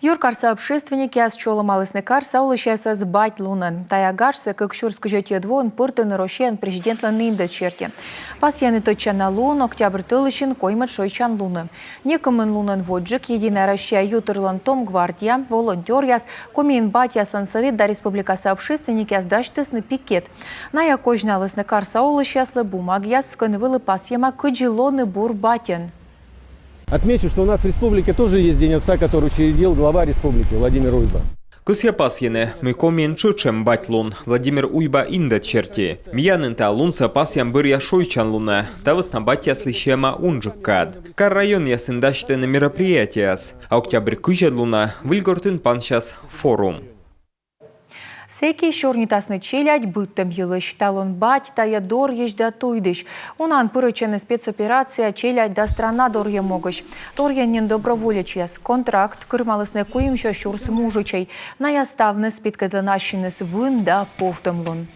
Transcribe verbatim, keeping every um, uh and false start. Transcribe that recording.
Юркарса общественникъяс чолӧмалісны карса олысьясӧс бать лунӧн. Тайӧ гажсӧ кык сюрс кызьӧд воын пӧртӧны Россияын президентлӧн индӧд серти. Пасйӧны тӧдчана лун октябрь тӧлысьын коймӧд шойччан лунӧ. Некымын лунӧн водзджык «Единая Россия» ютырлӧн том гвардия, волонтёръяс, Комиын батьяслӧн сӧвет да республикаса общественникъяс дасьтісны пикет. Найӧ козьналісны карса олысьяслы бумагъяс, кӧні вӧлі пасйӧма, кыдзи лоны бур батьӧн. Отмечу, что у нас в республике тоже есть День отца, который учредил глава республики Владимир Уйба. Кӧсъя пасйыны, мый Комиын тшӧтш эм бать лун Владимир Уйба индӧд серти. Миянын та лунсӧ пасъям бӧръя шойччан лунӧ. Та вӧсна батьяслы сиӧма унджык кад. Кар-районъясын дасьтӧны мероприятиеяс. А октябрь кызьӧд лунӧ Выльгортын пансяс форум. Сэки сёрнитасны челядь быдтӧм йылысь. Талун бать — тайӧ дорйысь да туйдысь. Унаӧн пырӧдчӧны спецоперацияӧ челядь да страна дорйӧм могысь. Торйӧн нин доброволечьяс. Контракт кырымалісны куимсё сюрс мужичӧй. Найӧ ставныс петкӧдлӧны ассьыныс вын да повтӧмлун.